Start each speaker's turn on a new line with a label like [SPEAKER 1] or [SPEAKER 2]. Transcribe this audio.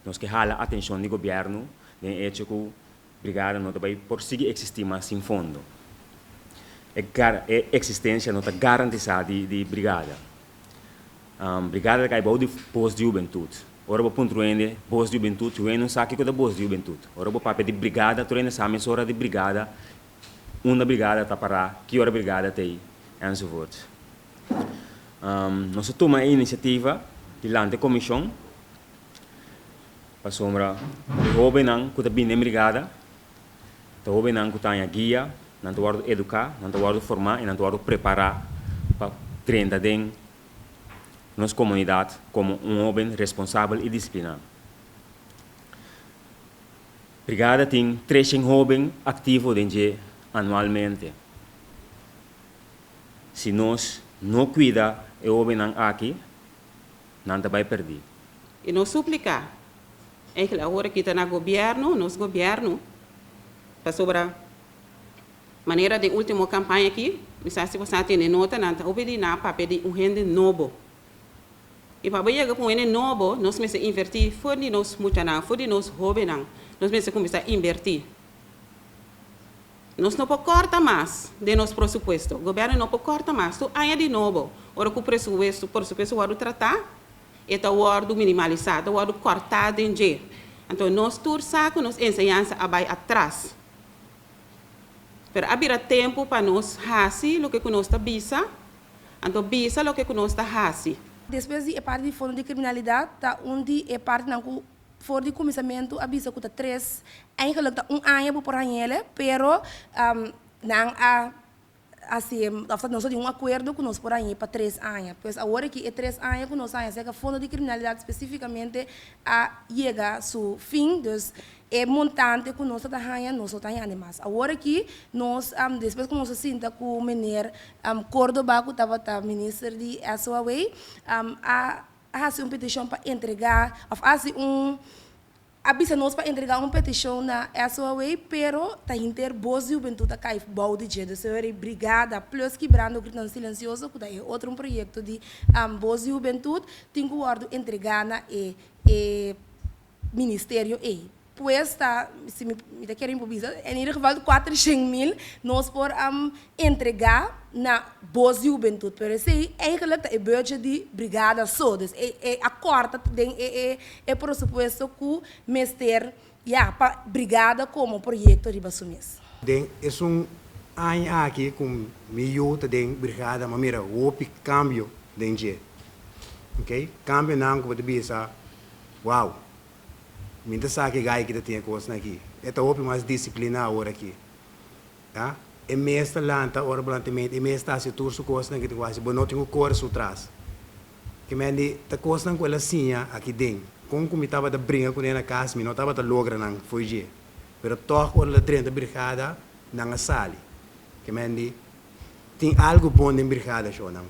[SPEAKER 1] Nos ke hala atenshon di gobièrnu den e echo ku brigada no ta bai por sigui eksistí mas sin fondo. E e eksistensia no ta garantisá di di brigada. Brigada ta kai bou di Bos di Hubentut. Ora bo puntra un hende Bos di Hubentut, tur hende no sa kiko ta Bos di Hubentut. Ora bo papia di brigada, tur hende sa mesora di brigada, unda brigada ta pará, ki ora brigada ta ei, enzovoort. Nos a tuma e inisiativa di lanta e komishon pasobra e hóbennan ku ta bini den brigada ta hóbennan ku ta haña guia, nan ta wòrdu eduká, nan ta wòrdu formá i nan ta wòrdu prepará pa drenta den nos komunidat komo un hóben responsabel i disipliná. Brigada tin treshen hóben aktivo den dje anualmente. Si nos no kuida e hóbennan aki, nan ta bai pèrdí.
[SPEAKER 2] I nos supliká, eigenlijk awor aki ta na gobièrnu, nos gobièrnu, pasobra manera den último kampaña aki, mi sa si bo sa tene nota, nan ta hopi di nan papia di un hende nobo. I pa bo yega ku un hende nobo, nos mester invertí for di nos muchanan, for di nos hóbennan, nos mester kuminsá invertí. Nos no por kòrta mas den nos presupuesto. Gobièrnu no por kòrta mas. Tur aña di nobo, ora ku presupuesto presupuesto wòrdu tratá, e ta wòrdu minimalisá, ta wòrdu kòrtá den dje. Anto nos tur sa ku nos enseñansa a bai atras. Pero a bira tempu pa nos hasi loke ku nos ta bisa, anto bisa loke ku nos ta hasi.
[SPEAKER 3] Despues di e parti di fondo di kriminalidat ta un di e partinan ku For di kuminsamentu a bisa ku ta tres, eigenlijk ta un aña bo por hañ'ele, pero nan a hasi òf nos a tin un akuerdo ku nos por hañ'é pa tres aña. Pues awor aki e tres aña ku nos a haña serka Fondo di Kriminalidat spesífikamente a yega su fin, dus e montante ku nos ta haña nos no ta haña mas. Awor aki nos despues ku nos a sinta ku meneer Cordoba ku tabata minister di SOAW a a hasi un petishon pa entregá òf a hasi un a bisa nos pa entregá un petishon na SOAW pero ta hinter Bos di Hubentut a kai bou di dje. Dus e brigada plus Kibrando Gritonan Silensioso ku ta e otro un proyekto di Bos di Hubentut tin ku wòrdu entregá na e e ministerio ei. Pues ta, si mi mi ta kere improvisa, en ieder geval 400.000 nos por entrega na Bos di Hubentut. Pero esei eigenlijk ta e budget di brigada so. Dus e e a kòrta den e e e presupuesto ku mester ya pa brigada komo proyekto riba su mes.
[SPEAKER 4] Den esun aña aki ku mi yu ta den brigada mi a mira hopi kambio den dje. Ok, kambionan ku bo ta bisa Wow! Mi ta sa ki gai ki ta tin e kosnan aki. E ta hopi mas disipliná awor aki. Ya. E mes ta lanta ora bo lanta menti, e mes ta hasi tur su kosnan ki tin ku hasi. Bo no tin ku kore su tras. Ke men di ta kosnan ku el a siña aki den. Kon ku mi tabata bringa kuné na kas, mi no tabata logra nan fo'i dje. Pero tòg ora el a drenta brigada, nan a sali. Ke men di tin algu bon den brigada, shownan.